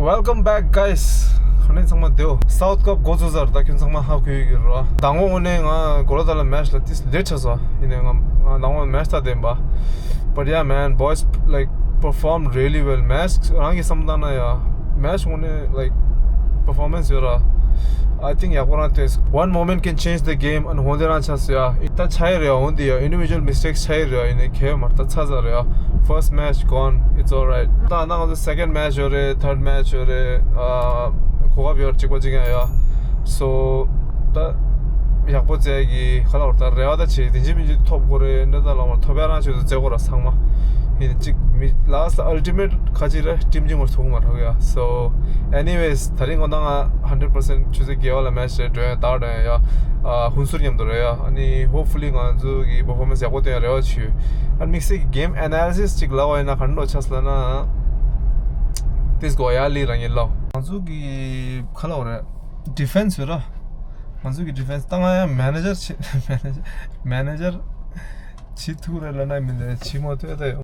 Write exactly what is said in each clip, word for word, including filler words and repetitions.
Welcome back, guys. ཁ་ནས་ཚང་མ་བདེའོ། South Cup འགོ་ཚུགས་ཚར། ད་ཁྱོད་ཚང་མ་ཧ་གོ་གི་རེད་བ། ཟླ་ངོ་དངོས་གནས་ང་གོ་ལ་ད་ལ་མེ་ཆི་ལ་ཏིས་ལེ་ཊི་ཆགས་སོང་། ཡིན་ནའི་ང་ང་ཟླ་ངོ་མེ་ཆི་ད་བདེན་པ། But yeah, man, boys, like, perform really well. མེ་ཆི་རང་གི་བསམ་བློ་བཏང་ན་ཡ། མེ་ཆི་དངོས་གནས་like performance ཡོད་ར། I think ཡག་པོ་རང་ཏེས། One moment can change the game. ཨ་ནི་འོན་ཏེ་རང་ཆགས་སོང་ཡ། ད་ཆགས་ཡི་རེད་ཡ། འོན་ཏེ་ཡ། Individual mistakes ཆགས་ཡི་རེད་ཡ། ཡིན་ནའི་གལ་མ་རེད། ད་ཚར་ཚར་རེད་ཡ། First match gone, it's alright. ད་ང་ཚོ་second match ཡོད་རེད། Third match ཡོད་རེད། ཨ་གོ་སྐབས་ཡོད་རེད། གཅིག་པ་གཅིག་རྐྱང་ཡ། So ད་ཡག་པོ་རྩེ་གི་ཁ་ལ་བར་ད་རེ་བ་ད་བྱེད། དེ་འཇིག་མི་འཇིག་ཐོབ་དགོས་རེད། འདྲ་ད་ལ་མ་ཐོབ་ཡ་རང་ཆོས་སུ་རྩེ་དགོས་ར་ཚང་མ། ཡིན་གཅིག་མི་last ultimate ཁ་ཅིག་རེད། ཊིམ་གཅིག་མར་ཐུག་མ་ཐུག་ཡ། So anyways, ད་རིང་ངོ་ད་ང་hundred percent ཆུ་ཚོད་བརྒྱད་པ་ལ་མེ་ཆི་རེད་འགྲོ་ཡ། ད་འགྲོ་ཡ་ཡ། ཨ་ཧུན་སུར་མཉམ་དུ་རེད་ཡ། ཨ་ནི་hopefully ང་ཚོ་གི་performance ཡག་པོ་སྟོན་ཡ་རེ་བ་ཆུ། ཨ་དམིགས་བསལ་གྱི་game analysis ཅིག་ལབ་པ་ཡིན་ན་ག་འདྲ་ཆགས་ལབ་ན། This go ཡ་ལི་རང་ཡིན་ལོ། ང་ཚོ་གི་ཁ་ལ་བ་རེད། defense ཡོད་ར། ང་ཚོ་གི་defense ད་ང་ཡ་manager ཆེ། manager manager ཆེ་ཐུག་རེད་ལབ་ན་མི་འདི་ཆེ་མོ་ཐོས་ད་ཡོད།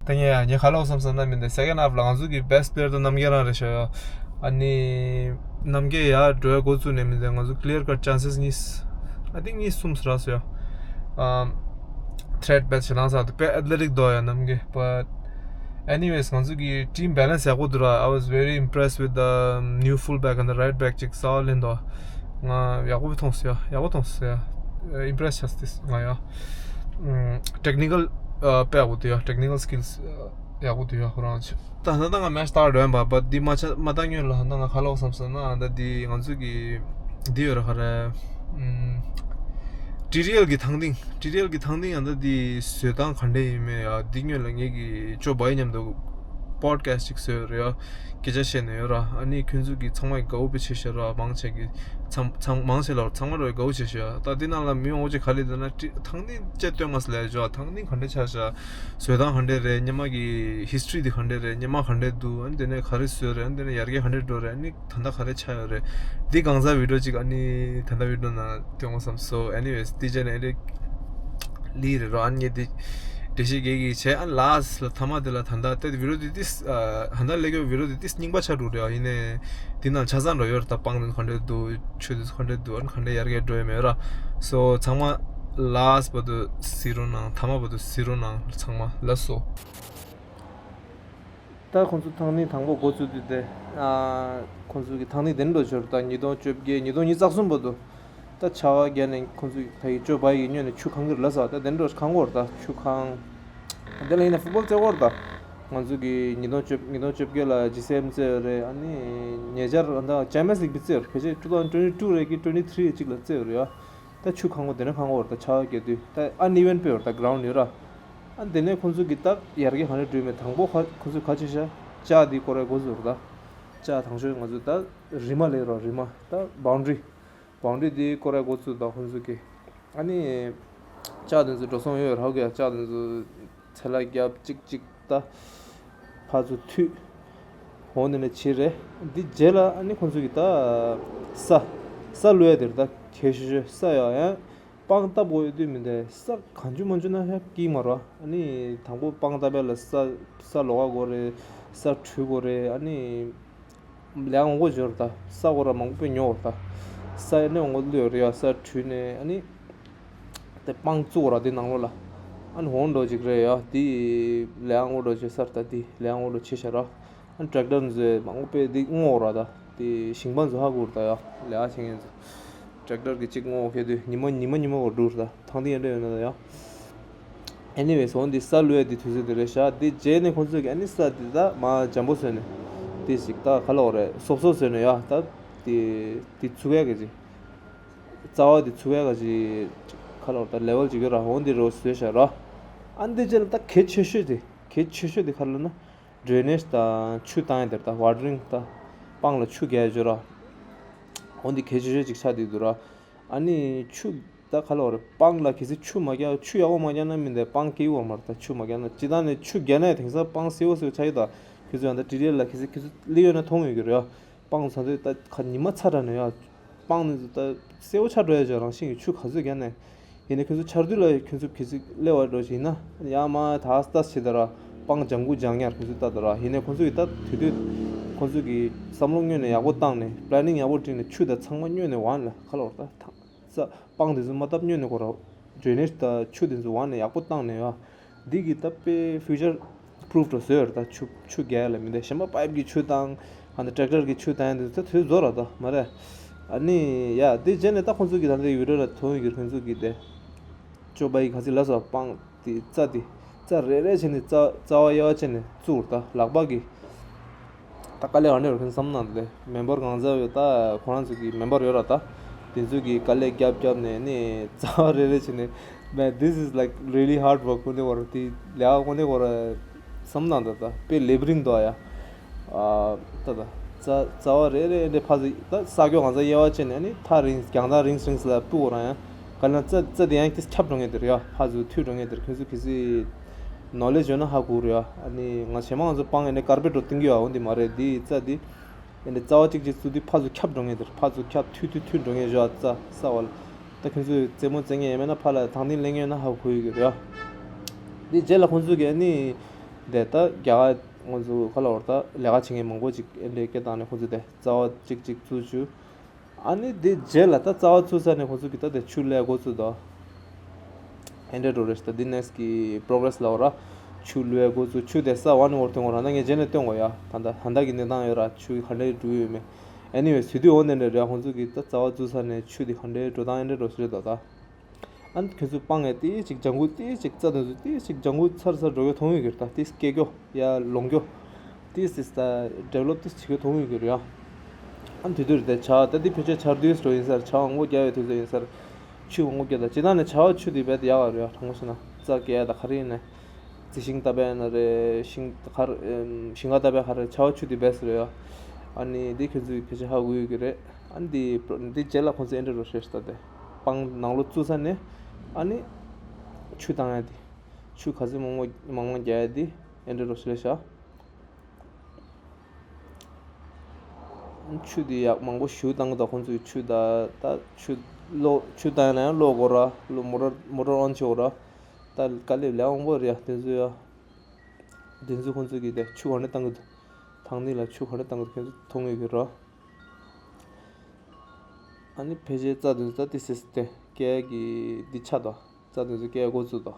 ད་ངས་ཡ་ངས་ག་ལ་བསམ་བསམ་ན་མི་འདི་second half ལ་ང་ཚོ་གི་best player ད་རྣམ་རྒྱལ་རང་རེད་ཤག་ཡ། ཨ་ནི་རྣམ་རྒྱལ་ཡ་འགྲོ་ཡ་འགོ་བཙུགས་ནས་མི་འདི་ང་ཚོ་clear cut chances གཉིས། I think གཉིས་གསུམ་རག་སོང་ཡ། ཨམ་threat དཔེ་ཞེ་དྲག་ས་འདུག་དཔེ་athletic འདུག་ཡ་རྣམ་རྒྱལ། But anyways ང་ཚོ་གི་team balance ཡག་པོ་འདུག་ར། I was very impressed with the new fullback and the right back ཅིག་ས་ལེན་དོ། ང་ཡག་པོ་མཐོང་སོང་ཡ། ཡག་པོ་མཐོང་སོང་ཡ། impress ཆགས་སོང་ང་ཡ། ཨམ་technical ཨ་དཔེ་ཡག་པོ་འདུག་ཡ། technical skills ཡག་པོ་འདུག་ཡ་ཁོ་རང་ཆ། ད་ད་ལྟ་ང་match སྟག་འགྲོ་ཡིན་པ། But འདི་མ་ཆ་མ་ད་སྔོན་ལ་ད་ང་ག་ལ་བསམ་སོང་ན་ད་འདི་ང་ཚོ་གི་འདི་ཡོད་ར་ག་རེ། ཨམ་ཊི་ཌི་ཨེལ་གི་ཐང་ཏིང་། ཊི་ཌི་ཨེལ་གི་ཐང་ཏིང་ཡང་ད་འདི་བཟོས་སྟངས་ག་འདྲ་ཡིན་མེད་ཡ། འདི་སྔོན་ལ་ངེད་ཀྱི་ཅོ་བའི་མཉམ་དུ་podcast ཅིག་བཟོས་ཡོད་རེད་ཡ། སྐད་ཆ་བཤད་ནས་ཡོད་ར། ཨ་ནི་ཁྱོད་ཚོ་གི་ཚང་མ་དགའ་བོ་དཔེ་བྱས་ཤག་ར། མང་ཆེ་གི་ཚང་ཚང་མང་ཆེ་ལ་ཚང་མ་ར་དགའ་བོ་བྱས་ཤག་ད་འདི་ནང་ལ་མི་ཡོང་བོ་ཅིག་ག་ལེ་ད་ན་ཊི་ཐང་ཏིང་ཅེ་སྟོན་མ་སི་ལས་ཇོ། ཐང་ཏིང་ག་འདྲ་ཆགས་ཤག་བཟོས་སྟངས་ག་འདྲ་རེད། སྔོན་མ་གི་history དེ་ག་འདྲ་རེད། སྔོན་མ་ག་འདྲ་འདུག་ཨ་ནི་དེ་ནས་ག་རེ་བཟོས་རེད། ཨ་ནི་དེ་ནས་ཡར་རྒྱས་ག་འདྲ་འགྲོ་རེད། ཨ་ནི་ད་ལྟ་ག་རེ་ཆགས་ཡོད་རེད། འདི་གང་ཟག་video ཅིག་ཨ་ནི་ད་ལྟ་video ནང་སྟོན་དགོས་བསམ། So anyways འདི་བྱས་ནས་ཨ་ནི་ལི་རེད་རོ། ཨ་ནི་འདི་འགྲེལ་བཤད་རྒྱག་གི་བྱས། ཨ་last ལ་ཐ་མ་དེ་ལ་ད་ལྟ་དེ་video དེ་ཏིས་ཨ་ད་ལྟ་ལས་ཀའི་video དེ་ཏིས་རྙིང་པ་ཆགས་འགྲོ་རེད། ཨ་ཡིན་ནའི་འདི་ནང་ཆ་ཚང་འགྲོ་ཡོད་རེད། ད་སྤང་དེ་ག་འདྲ་འདུག་ཆུ་དེ་ག་འདྲ་འདུག་ཨ་ནི་ག་འདྲ་ཡར་རྒྱས་འགྲོ་ཡོད་མེད་ར། So ཚང་མ་last བར་དུ་གཟིགས་རོགས་གནང་། ཐ་མ་བར་དུ་གཟིགས་རོགས་གནང་། ཚང་མ་ལགས་སོ། ད་ཁོང་ཚོ་ཐང་ནི་དང་པོ་འགོ་བཙུགས་དུས་དེ། ཨ་ཁོང་ཚོ་གི་ཐང་ནི་དེ་འགྲོ་ཆོར་ད་ཉིས་སྟོང་བཅོ་བརྒྱད་ཉིས་སྟོང་ཉི་ཤུ་རྩ་གསུམ་བར་དུ། ད་ཆར་པ་བརྒྱབ་ནས་ཁོང་ཚོ་ཕ་གི་ཅོ་བ་ཡི་སྔོན་ནས་ཆུ་གང་གིར་ལ་ས་ད་དེ་འགྲོ་གང་གོར་ད་ཆུ་གང་། དེ་ལ་ཡིན་ན་ཕུཊ་བོལ་རྩེ་གོར་ད། ང་ཚོ་གི་ཉིས་སྟོང་བཅོ་ཉིས་སྟོང་བཅོ་བརྒྱད་ལ་ཇི་སི་ཨེམ་རྩེ་ཡོད་རེད། ཨ་ནི་ཉེ་ཆར་ད་ཅེམ་པི་ཡན་སི་ལིག་བི་རྩེ་ཡོད་རེད། ཕལ་ཆེར་two thousand twenty two རེད་ཀི་twenty three གཅིག་ལ་རྩེ་ཡོད་རེད་ཡ། ད་ཆུ་གང་གོ་དེ་ནས་གང་གོ་བར་ད་ཆར་པ་བརྒྱབ་དུས་ད་uneven པོ་ཡོད་རེད། ད་གྷ་རའུན་ཌི་ཡོད་ར། ཨ་དེ་ནས་ཁོང་ཚོ་གི་ད་ཡར་རྒྱས་ག་འདྲ་འགྲོ་མེད་དང་པོ་ཁ་ཁོང་ཚོས་ག་བྱས་ཤག་ལྕགས་འདི་སྐོར་ར་འགོ་བཙུགས་ར་ད། ལྕགས་དང་ཤོས་ང་ཚོས་ད་རི་མ་ལས་རོ་རི་མ་ད་boundary boundary འདི་སྐོར་ར་འགོ་བཙུགས་ད་ཁོང་ཚོ་གི། ཨ་ནི་ལྕགས་དེ་ཚོ་འགྲོ་སོང་ཡོད་ར་ཧོ་གི་ལྕགས་དེ་ཚོ་ཚེ་ལ་རྒྱབ་གཅིག་གཅིག་ད་ཕར་ཚུར་མཐུད། འོ་ནི་ནས་བྱེད་རེད། འདི་རྗེས་ལ་ཨ་ནི་ཁོང་ཚོ་གི་ད་ས་ས་བླུག་ཡ་དེ་རེད། ད་གལ་ཤོས་ཤོས་ས་ཡ་ཡང་སྤང་བཏབ་དགོས་ཡོད་དུས་མི་འདུག་ས་གང་བྱུང་མང་བྱུང་ན་ཧ་སྐྱིད་མ་རེད། ཨ་ནི་དང་པོ་སྤང་བཏབ་ཡ་ལ་ས་ས་ལོག་ག་དགོས་རེད། ས་བྲུས་དགོས་རེད། ཨ་ནི་ལས་འོང་གོ་འབྱོར་ད་ས་གོ་ར་མང་པོ་དཔེ་ཉོ་བར་ད་ས་ཡ་ནས་འོང་གོ་བླུག་ཡོད་རེད་ཡ། ས་བྲུས་ནས་ཨ་ནི། དེ་སྤང་བཙུགས་ར་དེ་ནང་ལོགས་ལ། ཨ་ནི་འོང་འགྲོ་ཅིག་རེད་ཡ། དེ་ལས་ཨང་འོང་འགྲོ་ཅིག་སར་ད་དེ་ལས་ཨང་འོང་འགྲོ་ཆེ་ཤ་ར། ཨ་ནི་ཊེག་ཊར་མཛོད་མང་པོ་དཔེ་དེ་སྔོག་ར་ད། དེ་ཞིང་པ་མཛོད་ཧ་གོ་ར་ད་ཡ། ལས་ཨ་ཆེ་ངེ་མཛོད། ཊེག་ཊར་གི་གཅིག་སྔོག་ཁེ་དུས་ཉི་མ་ཉི་མ་ཉི་མ་གོ་འགྲོ་ར་ད། ཐང་དེ་ཡ་འདྲ་ཡོད་ན་ད་ཡ། Anyways འོང་དེ་ས་བླུག་ཡ་དེ་དུས་ཚོད་དེ་རེད་ཤག་དེ་རྗེས་ནས་ཁོང་ཚོས་ཀྱི་ཨ་ནི་ས་དེ་ད་མ་འཇམ་པོ་བཟོས་ནས། དེ་ཞིག་ད་ག་ལ་འོ་རེད་སོབ་སོབ་བཟོས་ནས་ཡ་ད། དེ་དེ་ཚུགས་ཡ་གི་ཅིག་རྩ་བ་དེ་ཚུགས་ཡ་ག་ཅིག་ཁ་ལོར་ད་level ཅིག་ཡོད་ར། འོ་འདི་རོ་བཟོས་ཤག་ར། ཨ་འདི་རྗེས་ལ་ད་གལ་ཆེ་ཤོས་དེ་གལ་ཆེ་ཤོས་དེ་ག་རེ་ལབ་ན་drainage དང་ཆུ་བཏང་ཡ་དེར་ད་watering ད་སྤང་ལ་ཆུ་རྒྱག་ཡ་ཅོ་ར། འོ་འདི་གལ་ཆེ་ཤོས་ཅིག་ཆགས་བསྡད་འདུག་ར། ཨ་ནི་ཆུ་ད་ག་ལོར་སྤང་ལ་གལ་སྲིད་ཆུ་མ་རྒྱག་ཆུ་ཡག་པོ་མ་རྒྱག་ན་མི་འདི་སྤང་སྐྱིད་པོ་མ་རེད། ད་ཆུ་མ་རྒྱག་ན་སྤྱི་བཏང་ནས་ཆུ་རྒྱག་ན་ཡང་དེང་སང་སྤང་སེར་པོ་སེར་པོ་ཆགས་ཡོད་ད། ཁྱོད་ཚོ་ཡང་ད་ཊི་ཌི་ཨེལ་ལ་གལ་སྲིད་ཁྱོད་ཚོ་སླེབས་ཡོད་ན་མཐོང་ཡོད་ཀྱི་རེད་ཡ། སྤང་ཚ་དུས་ད་ཁ་ཉི་མ་ཚ་དྲགས་ནས་ཡ། སྤང་ནི་ཚོ་ད་སེར་པོ་ཆགས་འགྲོ་ཡ་ཅིག་རང་བཞིན་གྱི་ཆུ་ག་ཚོད་རྒྱག་ནས། ཡིན་ནའི་ཁྱོད་ཚོ་ཆར་དུས་ལ་ཁྱོད་ཚོ་གལ་སྲིད་སླེབས་པ་འགྲོ་ཞིག་ཡིན་ན་ཡ་མ་ད་ལྟ་བྱེད་ད་ར་སྤང་ལྗང་གུ་ལྗང་ཉར་ཁྱོད་ཚོ་ལྟ་ད་ར། ཡིན་ནའི་ཁོང་ཚོ་ཡི་ད་དུས་དུས་ཁོ་ ཁོང་ཚོས་ཀྱི་བསམ་བློ་སྔོན་ནས་ཡག་པོ་བཏང་ནས་པ་ལེ་ནིང་ཡག་པོ་བསྒྲིགས་ནས་ཆུ་དང་ཚང་མ་སྔོན་ནས་བང་ལ་ཁ་ལོར་ད་ཐང་། ས་སྤང་དེ་ཚོ་མ་བཏབ་སྔོན་ནས་ཁོ་ར་ཌྲེ་ནེཇ་དང་ཆུ་དེ་ཚོ་བང་ནས་ཡག་པོ་བཏང་ནས་ཡ། འདི་གི་ད་དཔེ་ཕིའུ་ཅར་པུ་རུཕ་འགྲོ་བཟོས་ཡོད་རེད། ད་ཆུ་ཆུ་རྒྱག་ཡ་ལ་མི་འདུག་གཞན་པ་པའིབ་ཀྱི་ཆུ་བཏང་ཧ་ནི་ཊེག་ཊར་གྱི་ཆུ་བཏང་ཡ་དེ་ཚོ་ད་དུས་བཟོ་ར་ད་མ་རེད། ཨ་ནི་ཡ་དེ་རྗེས་ནས་ད་ཁོང་ཚོ་གི་ད་ལྟའི་ཡུ་རོབ་ལ་ཐོན་ཡོད་ཀྱི་ཁོང་ཚོ་གི་དེ་ཅོ་པ་ཡི་ག་ཚི་ལ་སོགས་སྤང་དེ་རྩྭ་དེ་རྩྭ་རེ་རེ་བྱས་ནས་རྩྭ་རྩ་བ་གཡས་པ་བྱས་ནས་བཙུགས་ར་ད་ལག་པ་གི་ད་དཀའ་ལས་ག་འདྲ་ཡོད་མཁན་བསམ་ན་དེ་མེམ་བར་གང་ཚ་ཡོད་ད་ཁོ་རང་ཚོ་གི་མེམ་བར་ཡོད་ར་ད། དེ་ཚོ་གི་དཀའ་ལས་རྒྱབ་རྒྱབ་ནས་ནི་རྩ་བ་རེ་རེ་བྱས་ནས། Man, this is like really hard work. ཁོ་འདི་བར་དེ་ལས་ཀ་ཁོ་འདི་བར་བསམ་ན་ད་ད་དཔེ་ལེབ་རིང་འདུག་ཡ། ཨ་ད་ད་རྩ་རྩ་བ་རེ་རེ་འདྲ་ཕ་ཚོ་ད་ས་ཁྱོ་གང་ཚ་གཡས་པ་བྱས་ནས་ནི་ཐག་རིང་རྒྱང་ཐག་རིང་རིང་ལ་སྤུ་གོ་ར་ཡ། ག་ལ་རྩ་རྩ་དེ་ཡང་ཏིས་ཁྱབ་འགྲོ་ངེས་དེར་ཡ། ཕ་ཚོ་མཐུད་འགྲོ་ངེས་དེར་ཁྱོད་ཚོ་གི་སི་ནོ་ལེཇ་ཡོད་ན་ཧ་གོ་རེད་ཡ། ཨ་ནི་ང་བྱེ་མ་ང་ཚོ་སྤང་ཡས་ནས་ཀར་པེ་ཊོ་ཏིང་གི་ཡ་འོ་འདི་མ་རེད་འདི་རྩ་འདི། ཨེ་འདི་རྩ་བ་གཅིག་གཅིག་བཙུགས་དུས་ཕར་ཚུར་ཁྱབ་འགྲོ་ངེས་དེར་ཕར་ཚུར་ཁྱབ་མཐུད་མཐུད་མཐུད་འགྲོ་ངེས་བཞག་རྩ་ས་བ་ལ། ད་ཁྱོད་ཚོས་རྩེད་མོ་རྩེ་ངེས་ཡས་མེད་ན་ཕར་ལ་ཐང་ཐིང་ལེན་ངེས་ན་ཧ་གོ་ཡོད་ཀྱི་རེད་ཡ། འདི་རྗེས་ལ་ཁོང་ཚོས་ཀྱི་ཨ་ནི་འདི་ད་རྒྱ་གར་ཁོང་ཚོ་ཁ་ལ་བར་ད་ལས་ཀ་བྱེད་མཁན་མང་པོ་ཅིག་ཨེ་འདྲས་སྐད་བཏང་ནས་ཁོང་ཚོས་དེ་རྩ་བ་གཅིག་གཅིག་བཙུགས་བཅུག་ཨ་ནི་འདི་རྗེས་ལ་ད་རྩ་བ་བཙུགས་ཚར་ནས་ཁོང་ཚོས་ཀྱི་ད་དེ་ཆུ་ལས་འགོ་བཙུགས་དོ། ཨེ་འདྲས་འགྲོ་རེད་ད་འདི་ནེགསི་གི་པོ་རོ་གེ་རེ་སི་ལ་འོ་ར། ཆུ་བླུགས་ཡས་འགོ་བཙུགས་ཆུ་དེ་ས་བ་ནི་འོར་ཐོན་འོ་ར་ད་ངས་རྗེས་ནས་སྟོན་དགོས་ཡ། ད་ད་ད་ལྟ་གི་གནས་སྟངས་ཡོད་ར་ཆུ་ག་འདྲས་འགྲོ་ཡོད་མེད། Anyways དུས་དུས་འོ་འདི་འདྲས་རེད་ཁོང་ཚོས་ཀྱི་ད་རྩ་བ་བཙུགས་ཚར་ནས་ཆུ་དེ་ག་འདྲས་འགྲོ་སྟངས་ཨེ་འདྲས་འགྲོ་ས་རེད་ད་ད། ཨ་ནི་ཁྱོད་ཚོས་སྤང་ངས་ཏིས་ཅིག་ལྗང་གུ་ཏིས་ཅིག་རྩྭ་དེ་ཚོ་ཏིས་ཅིག་ལྗང་གུ་ཚར་ཚར་འགྲོ་གི་མཐོང་ཡོད་ཀྱི་རེད་ད་ཏིས་སྐྱེ་རྒྱུ་ཡ་ལོང་རྒྱུ། ཏིས་ཏིས་ད་ཌེ་ཝེ་ལོབ་ཏིས་བྱེད་རྒྱུ་མཐོང་ཡོད་ཀྱི་རེད་ཡ། ཨ་ནི་དུས་དུས་རེད་དེ་བྱ་ད་འདི་ཕལ་ཆེར་ཆར་དུས་འགྲོ་ཡིན་སར་བྱ་འོང་པོ་རྒྱ་བའི་དུས་ཚོད་ཡིན་སར་ཆུ་འོང་པོ་རྒྱ་ད་ཇི་ལྟར་ནས་བྱ་བ་ཆུ་དེ་བས་ཡག་ག་རེད་ཡ་དྲང་པོ་བཤད་ན་རྩྭ་སྐྱེ་ཡ་ད་ག་རེ་ཡིན་ནས། རྩི་ཤིང་ལྟ་བས་ན་རེད་ཤིང་གར་ཤིང་ཁ་ལྟ་བས་ག་རེ་བྱ་བ་ཆུ་དེ་བས་རེད་ཡ། ཨ་ནི་འདི་ཁྱོད་ཚོས་ཕལ་ཆེར་ཧ་གོ་ཡོད་ཀྱི་རེད། ཨ་ནི་འདི་འདི་རྗེས་ལ་ཁོང་ཚོས་ཨེ་འདྲས་རོ་ཤེས་ལྟ་དེ། སྤང་ནང་ལོགས་བཙུགས་ས་ནས་ཨ་ནི་ཆུ་བཏང་ཡ་དེ། ཆུ་ག་ཚོད་མང་མོ་མང་མང་རྒྱག་ཡ་དེ་ཨེ་འདྲས་རོ་ཤེས་ཤག་ཆུ་དེ་ཡག་མང་པོ་ཞུ་བཏང་གི་འདུག་ཁོང་ཚོས་ཆུ་ད་ད་ཆུ་གློག་ཆུ་བཏང་ཡ་ན་ཡང་གློག་དགོས་ར་གློག་མོ་ཊར་མོ་ཊར་ཨོན་བྱེད་དགོས་ར། ད་དཀའ་ལས་ལས་མང་པོ་རེད་ཡ་དེ་ཚོ་ཡ། དེ་ཚོ་ཁོང་ཚོས་ཀྱི་དེ་ཆུ་ག་འདྲས་བཏང་གི་འདུག་ཐང་ནི་ལ་ཆུ་ག་འདྲས་བཏང་གི་འདུག་ཁྱོད་ཚོ་མཐོང་ཡོད་ཀྱི་ར། ཨ་ནི་ཕལ་ཆེར་རྩྭ་དེ་ཚོ་ད་ཏི་སི་སི་དེ་སྐྱེ་གི་འདི་ཆགས་འདུག་རྩྭ་དེ་ཚོ་སྐྱེ་འགོ་བཙུགས་འདུག་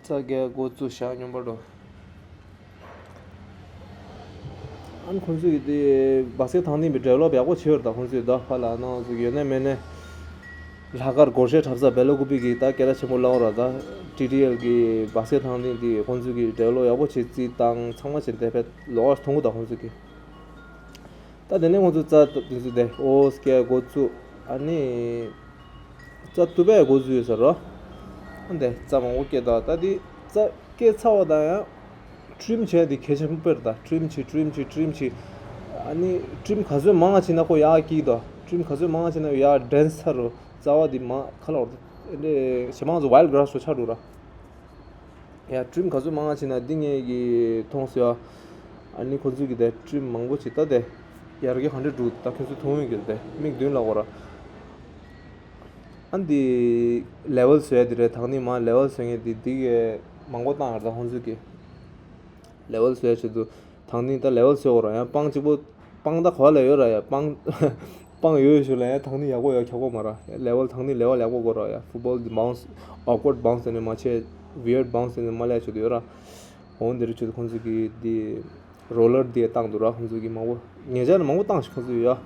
རྩྭ་སྐྱེ་འགོ་བཙུགས་ཤག་སྙོམས་པོ་འགྲོ། ཨ་ནི་ཁོང་ཚོས་ཀྱི་དེ་བ་སེ་ཐང་ཐིང་བི་ཌེ་ཝེ་ལོབ་ཡག་པོ་བྱས་ཡོད་རེད་ད་ཁོང་ཚོས་ད་ཧ་ལ་ནང་ཚོ་ཡོད་ནས་མེད་ནས། ལྷག་དཀར་སྒོར་གཞས་འཁྲབ་ས་སྦེ་ལ་ཀུ་པི་གི་ད་སྐད་གྲགས་ཆེན་པོ་ལའོ་ར་ད་ཊི་ཊི་ཨེལ་གི་བ་སེ་ཐང་ཐིང་དེ་ཁོང་ཚོས་ཀྱི་ཌེ་ཝེ་ལོབ་ཡག་པོ་བྱས་རྩིས་བཏང་ཚང་མ་བྱས་དེ་ཕེད་ལོག་ཨར་ཐོང་གུ་ད་ཁོང་ཚོས་ཀྱི། ད་དེ་ནས་ཁོང་ཚོས་རྩྭ་དེ་ཚོ་དེ་ཨོ་སྐྱེ་འགོ་བཙུགས་ཨ་ནི། རྩྭ་གཏུབ་པའི་འགོ་བཙུགས་ཡོད་ས་རོ། ཨ་འདི་རྩྭ་མང་པོ་སྐྱེ་ད་ད་འདི་རྩྭ་སྐྱེ་ཚར་བ་དང་ཡང་ཊི་རིམ་བྱས་འདི་གལ་ཆེན་པོ་དཔེར་ད་ཊི་རིམ་བྱེད་ཊི་རིམ་བྱེད་ཊི་རིམ་བྱེད། ཨ་ནི་ཊི་རིམ་ག་ཚོད་མང་བ་བྱེད་ན་ཁོ་ཡག་སྐྱིད་དོ་ཊི་རིམ་ག་ཚོད་མང་བ་བྱེད་ན་ཡག་ཌེན་སི་ཚར་རོ་རྩ་བ་འདི་མང་ཁ་ལ་བར་དུ་ཨེ་འདྲས་ཞེ་མང་ཚོ་ཝའིལ་ཌི་གྷ་ར་སི་ཚོ་ཆགས་འགྲོ་ར། ཡ་ཊི་རིམ་ག་ཚོད་མང་བ་བྱེད་ན་འདི་ངས་ཀྱི་མཐོང་སོང་ཡ། ཨ་ནི་ཁོ་ཚོས་ཀྱི་དེ་ཊི་རིམ་མང་པོ་བྱེད་ད་དེ། ཡར་རྒྱས་ག་འདྲས་འགྲོ་ད་ཁྱོད་ཚོས་མཐོང་ཡོད་ཀྱི་དེ་མིག་མདུན་ལ་འོ་ར། ཨ་འདི་ལེ་ཝལ་བཟོ་ཡ་དེ་རེད་ཐང་ནི་མ་ལེ་ཝལ་བཟོ་ངེས་དེ་འདི་གས་མང་པོ་བཏང་ཡོད་ད་ཁོང་ཚོས་ཀྱི། ལེ་ཝལ་བཟོ་ཡ་ཆེད་དུ། ཐང་ནི་ད་ལེ་ཝལ་བཟོ་དགོས་ར་ཡང་སྤང་གཅིག་པོ། སྤང་ད་གོ་བ་ལ་ཡོད་ར་ཡ་སྤང་། སྤང་ཡོད་ཡོད་ཞུ་ལ་ཡང་ཐང་ནི་ཡག་པོ་ཡོད་ཁྱག་པོ་མ་ར་ཡ་ལེ་ཝལ་ཐང་ནི་ལེ་ཝལ་ཡག་པོ་དགོས་ར་ཡ་ཕུཊ་བོལ་འདི་བའུན་སི་ཨོག་ཝར་ཌི་བའུན་སི་ནས་མ་བྱས་ཝི་ཡར་ཌི་བའུན་སི་ནས་མ་ལས་ཆོད་དུ་ཡོད་ར། འོ་འདི་རུ་ཆོད་དུ་ཁོང་ཚོ་གི་འདི་རོ་ལར་འདི་བཏང་འདུག་ར་ཁོང་ཚོ་གི་མང་པོ་ཉེ་ཆར་ནས་མང་པོ་བཏང་ཞིག་ཁོང་ཚོ་ཡོད་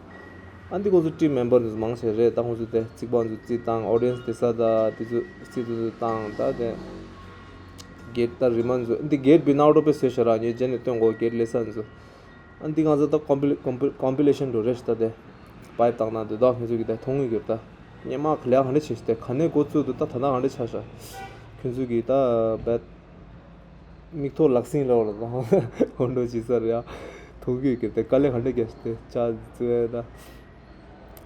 ཡ། ཨ་འདི་ཁོང་ཚོ་ཊིམ་མེམ་བར་འདི་ཚོ་མང་ཆེ་རེད་ད་ཁོང་ཚོ་དེ་རྩིག་པ་འདི་ཚོ་རྩིས་བཏང་ཨོ་ཌི་ཡེན་སི་དེ་ས་ད་འདི་ཚོ་རྩིས་འདི་ཚོ་བཏང་ད་དེ། གེ་ཊི་ད་རི་མ་འདི་ཚོ་འདི་གེ་ཊི་བི་ནའོ་ཊོ་པེ་བཟོས་ཤག་ར་ངས་རྗེས་ནས་སྟོན་གོ་གེ་ཊི་ལས་ས་འདི་ཚོ། ཨ་འདི་ང་ཚོ་ད་ཀོམ་པི་ལེ་ཀོམ་པི་ཀོམ་པི་ལེ་ཤན་འགྲོ་རེད་ཤག་ད་དེ། པའིབ་བཏང་ན་འདི་དག་ཁོང་ཚོ་གི་ད་མཐོང་གི་ཡོད་ད། སྙེ་མ་ག་ལེ་ག་འདྲ་བྱས་ཤག་དེ་ག་ནས་འགོ་བཙུགས་འདུག་ད་ད་ལྟ་ག་འདྲ་ཆགས་ཤག་ཁོང་ཚོ་གི་ད་བད། མིག་ཐོག་ལག་ཟིན་ལོག་ལ་དང་ཧོན་འགྲོ་བྱེད་ས་རེད་ཡ། ཐུག་གི་གི་དེ་དཀའ་ལས་ག་འདྲ་རྒྱག་དེ་ཅག་ཙེ་ད།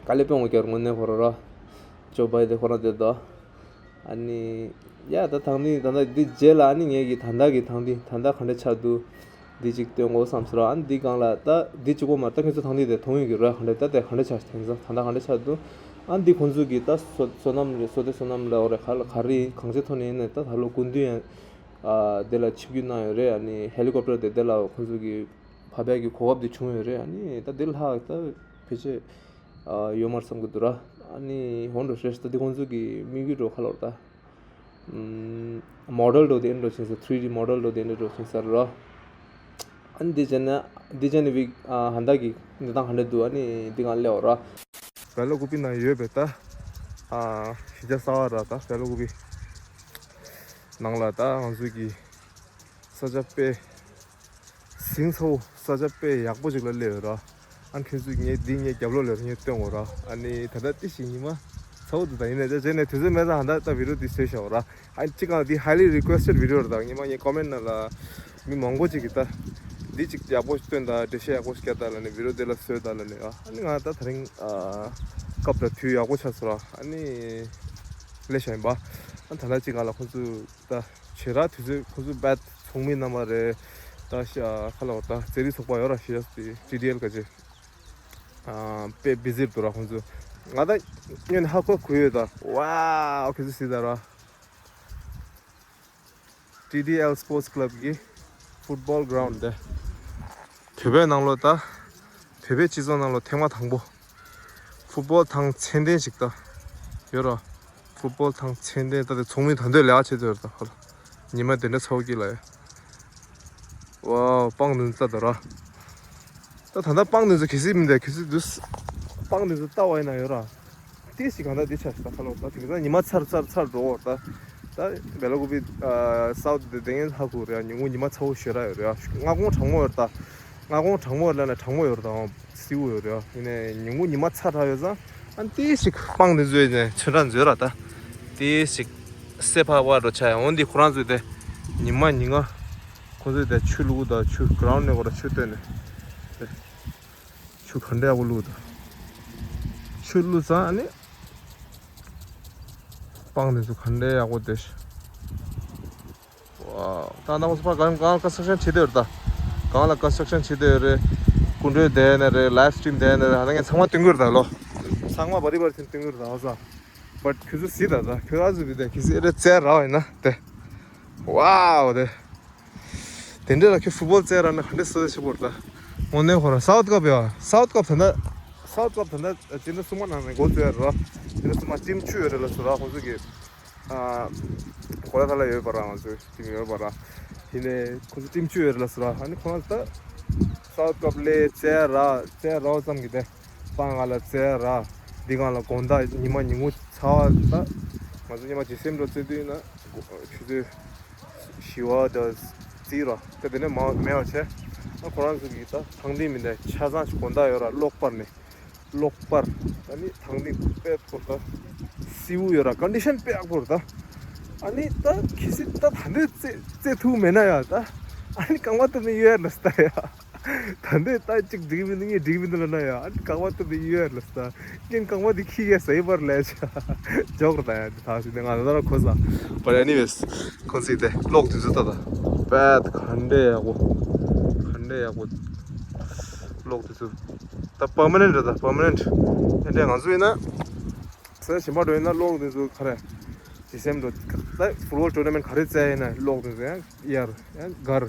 དཀའ་ལས་དཔོན་གོ་རྒྱ་དངོས་གནས་ཁོ་ར་ར། ཅོ་བའི་དེ་ཁོ་ར་དེ་ད། ཨ་ནི། ཡ་ད་ཐང་འདི་ད་ད་འདི་རྗེས་ལ་ཨ་ནི་ངས་གི་ད་ད་གི་ཐང་འདི་ད་ད་ག་འདྲ་ཆགས་འདུག་འདི་ཅིག་སྟོན་དགོས་བསམ་སོང་ར་ཨ་ནི་འདི་སྒང་ལ་ད་འདི་གཅིག་པོ་མ་ད་ཁྱོད་ཚོ་ཐང་འདི་དེ་མཐོང་ཡོད་གི་ར་ག་འདྲ་ད་དེ་ག་འདྲ་ཆགས་དེང་སང་ད་ད་ག་འདྲ་ཆགས་འདུག་ཨ་འདི་ཁོང་ཚོ་གི་ད་སོ་སོ་ནམ་རེད། སོ་ཏེ་སོ་ནམ་ལ་འོ་རེད། ག་ལ་ག་རེ་གང་ཅི་ཐོན་ནས་ཡིན་ནས་ད་ད་ལོ་སྐུ་མདུན་ཡང་ཨ་དེ་ལ་ཆིབས་བསྒྱུར་གནང་ཡོད་རེད། ཨ་ནི་ཧེ་ལི་ཀོབ་ཊར་དེ་དེ་ལ་ཁོང་ཚོ་གི་བབས་ཡག་གི་གོ་སྐབས་དེ་བྱུང་ཡོད་རེད། ཨ་ནི་ད་དེ་ལྷག་ད་ཕལ་ཆེར་ཨ་ཡོད་མ་རེད་བསམ་གི་འདུག་ར། ཨ་ནི་འོ་འདྲ་རེད། ད་འདི་ཁོང་ཚོ་གི་དམིགས་ཡུལ་འགྲོ་ག་ལ་འོ་ད། མོ་ཌེལ་འགྲོ་དེ་འགྲོ་ཕྱིན་ས། ཐི་རི་ཌི་མོ་ཌེལ་འགྲོ་དེ་འགྲོ་ཕྱིན་ས་ར། ཨ་ནི་འདི་བྱས་ན་འདི་བྱས་ན་བི་ཨ་ཧན་ད་གི་འདི་དང་ཧན་ད་འདུག་ཨ་ནི་འདི་གང་ལེའོ་ར། བེ་ལ་ཀུ་པི་ན་ཡོད་པའི་ད་ཨ་གཞིས་ཆགས་གསར་པ་ར། ད་བེ་ལ་ཀུ་པི་ནང་ལ་ད་ང་ཚོ་གི་ས་ཆ་དཔེ་ཟིང་ཚ་བོ། ས་ཆ་དཔེ་ཡག་པོ་ཅིག་ལ་སླེབས་ཡོད་ར། ཨ་ཁྱེད་ཚོས་ངས་འདི་ངའི་རྒྱབ་ལོགས་ལ་ངས་སྟོན་གོ་ར། ཨ་ནི་ད་ལྟ་ཏི་ཞིག་ཉི་མ་ཚ་བོ་འདུག་ད་ཡིན་ནའི་ད་བྱས་ནས་དུས་ཚོད་མེད་ཙང་ཧ་ད་ད་བི་ཌི་ཡོ་འདི་བཟོས་བཞག་ར། ཨ་ཅི་གང་འདི་highly requested video ར། ད་ཉི་མ་ངའི་ཀོ་མེན་ཊི་ནང་ལ་མི་མང་པོ་ཅིག་གིས་ད་འདི་ཅིག་ཡག་པོ་ཞིག་སྟོན་ད། འགྲེལ་བཤད་ཡག་པོ་ཞིག་བརྒྱབ་ད་ལབ་ནས། བི་ཌི་ཡོ་འདི་ལ་བཟོས་ད་ལབ་ནས་ར། ཨ་ནི་ང་ད་དེ་རིང་ཨ་སྐབས་དང་དུས་ཡག་པོ་ཆགས་སོང་ར། ཨ་ནི་ལས་བྱ་ཡིན་པ། ཨ་ད་ལྟ་ཅི་གང་ལ་ཁོང་ཚོས་ད་བྱེད་ར། དུས་ཚོད་ཁོ་ཚོ་བད་ཚོགས་མི་རྣམ་པ་རེད། ད་ཤ་ཁ་ལ་བ་ད་རྩེད་རིགས་ཚོགས་པ་ཡོད་ར། ཤི་ཡ་སི་ཊི་ཌི་ཨེལ་ག་ཅེ་ཨ་དཔེ་བི་ཟི་འདུག་ར་ཁོང་ཚོ། ང་ད་སྔོན་ཧ་གོ་གོ་ཡོད་ད། ཝའོ་ཁོ་ཚོ་སི་ད་ར། ཊི་ཌི་ཨེལ་སི་པོར་ཊི་སི་ཀ་ལབ་གི་ཕུཊ་བོལ་གྷ་རའུན་ཌི་དེ། བོད་པའི་ནང་ལོ་ད། བོད་པའི་སྤྱི་ཚོགས་ནང་ལོ་ཐེངས་མ་དང་པོ། ཕུཊ་བོལ་ཐང་ཚད་ལྡན་ཞིག་ད་ཡོད་ར། ཕུཊ་བོལ་ཐང་ཚད་ལྡན་ད་དེ་ཚོགས་མི་ད་འདོད་ལེགས་བྱེད་དུ་ཡོད་ད་ཧོ་ལ། ཉི་མ་དེ་འདྲ་ཚ་བོ་སྐྱིད་ལ་ཡ། ཝའོ་སྤང་དུ་ཙ་ད་ར། ད་ད་ལྟ་སྤང་དུ་ཙ་གི་སི་མི་འདུག་གི་སི་འདུག་སྤང་དུ་ཙ་ལྟ་བ་ཡིན་ན་ཡོད་ར། ཏིས་ཞིག་གང་ལྟར་འདི་ཆགས་ཤག་ད་ཁ་ལོ། ད་དེང་སང་ཉི་མ་ཚར་ཚར་ཚར་འགྲོ་བར་ད། ད་བེ་ལ་ཀུ་པི་ཨ་སའུ་ཐི་དེ་དེང་ཧ་གོ་རེད། ཉིན་གུང་ཉི་མ་ཚ་བོ་ཞེ་དྲག་ཡོད་རེད། སྔ་དགོང་གྲང་མོ་ཡོད་ད། སྔ་དགོང་གྲང་མོ་ཡོད་ལ་ན་གྲང་མོ་ཡོད་རེད་ད། བསིལ་བོ་ཡོད་རེད། ཡིན་ནའི་ཉིན་གུང་ཉི་མ་ཚ་དྲག་ཡོད་ཙང་ཨ་ཏིས་ཞིག་སྤང་དེ་ཚོས་ནས་ཚོན་ཁྲ་མཛོད་ར་ད། ཏིས་ཞིག་སེ་ཕ་བ་འགྲོ་ཆ་ཡང་འོན་ཏེ་ཁོ་རང་ཚོས་དེ་ཉི་མ་ཉིན་གང་ཁོ་ཚོས་དེ་ཆུ་བླུག་ད། ཆུ་གྷ་རའུན་ཌི་ནས་ཁོ་ར་ཆུ་བཏོན་ནས་དེ། ཆུ་ག་འདྲ་ཡག་པོ་བླུགས་འདུག་ཆུ་བླུགས་ཙང་ཨ་ནི་སྤང་དེ་ཚོ་ག་འདྲ་ཡག་པོ་བསྡད་ཤག་ཝའོ། ད་ནང་སྤ་གང་གང་ཀོན་སི་ཊྲག་ཤན་བྱེད་བསྡད་ཡོད་རེད་ད། གང་ལ་ཀོན་སི་ཊྲག་ཤན་བྱེད་བསྡད་ཡོད་རེད། སྐུ་མགྲོན་བསྡད་ནས་རེད། ལའིབ་སི་ཊི་རིམ་བསྡད་ནས་རེད། ཧ་ད་ངས་ཚང་མ་སྟོན་གྱི་ཡོད་རེད་ད་ལོ། ཚང་མ་བ་རི་བ་རི་ཅན་སྟོན་གྱི་ཡོད་རེད་ད། ཧ་ས་བཊ་ཁྱོད་ཚོ་གཟིགས་ད། ད་ཁྱོད་ཨ་ཟུ་བི་དེ་ཁྱོད་ཚོ་ཨེ་རེད་བཙལ་ར་བ་ཡིན་ན་དེ། ཝའོ་དེ། དེ་འདྲ་ལ་ཁྱོད་ཕུཊ་བོལ་རྩེད་ར་ན་ག་འདྲ་སོ་སོ་ཆེ་པོ་རེད་ད། དངོས་གནས་ཁོ་རང་སའུ་ཐི་ཀབ་ཡ། སའུ་ཐི་ཀབ་ད་ལྟ། སའུ་ཐི་ཀབ་ད་ལྟ་སྤྱི་ཟླ་གསུམ་པ་ནང་ནས་འགོ་བཙུགས་ཡ་རེད་བ། སྤྱི་ཟླ་གསུམ་པ་ཊིམ་བཅུ་ཡོད་རེད་ལ་སོ་ར་ཁོང་ཚོ་གི། ཨ། གོ་ལ་ཐ་ལ་ཡོད་པ་ར། ང་ཚོའི་ཊིམ་ཡོད་པ་ར། ཡིན་ནའི་ཁོང་ཚོ་ཊིམ་བཅུ་ཡོད་རེད་ལ་སོ་ར། ཨ་ནི་ཁོ་རང་ད། སའུ་ཐི་ཀབ་ལ་རྩེད་ར་རྩེད་ར་བ་ཙམ་གྱི་དེ། སྤང་ང་ལ་རྩེད་ར། འདི་གང་ལ་དགོང་དག་ཉི་མ་ཉིན་གུང་ཚ་བ་ད། ང་ཚོ་ཉི་མ་ཇི་སེམས་འགྲོ་རྩེད་དུས་ན། ཆུ་ཚོད་བཞི་པ་དང་རྩིས་ར་ད་དེ་ནས་མ་མེད་པ་བྱས། ཨ་ཁོ་རང་ཚོ་གིས་ད་ཐང་འདི་མི་འདའི་ཆ་ཚང་ཞིག་དགོང་དག་ཡོད་ར། གློག་པར་ནས་གློག་པར། ཨ་ནི་ཐང་འདི་དཔེ་ཁོ་ད་བསིལ་བོ་ཡོད་ར། ཀོན་ཌི་ཤན་དཔེ་ཡག་པོ་ར་ད། ཨ་ནི་ད་གི་སི་ད་ད་འདི་རྩེ་རྩེ་ཐུག་མེད་ན་ཡ་ད། ཨ་ནི་རྐང་པ་བཏབ་ནས་གཡོལ་ཡ་ལ་སི་ད་ཡ། ད་འདི་ད་གཅིག་འགྲིག་མི་འདུག་གཉིས་འགྲིག་མི་འདུག་ལབ་ན་ཡ། ཨ་ནི་རྐང་པ་བཏབ་ནས་གཡོལ་ཡ་ལ་སི་ད། རྐྱེན་རྐང་པ་འདི་ཁྱི་གས་ཟ་ཡི་པར་ལས་ཆ་འཇོག་ར་ད་ཡ། འདི་ཐག་ཞིག་འདི་ང་ད་ད་ར་གོ་ས། But anyways ཁོང་ཚིག་དེ་གློག་དུས་ཚོད་ད་ད་པད་ག་འདྲས་ཡག་པོ། ག་འདྲས་ཡག་པོ། གློག་དུས་ཚོད་ད་པར་མ་ནེན་ཊི་རེད་ད། པར་མ་ནེན་ཊི། ཨེ་འདྲས་ང་ཚོ་ཡིན་ན་ས་ཆ་གཞན་པ་འགྲོ་ཡིན་ན་གློག་དུས་ཚོད་ག་རེ། ཇི་སེམ་འགྲོ་ད་ཕུཊ་བོལ་ཊོར་ན་མེན་ཊི་ག་རེ་རྩེ་ཡིན་ན་གློག་དུས་ཚོད་ཡང་ཡར་ཡང་གར་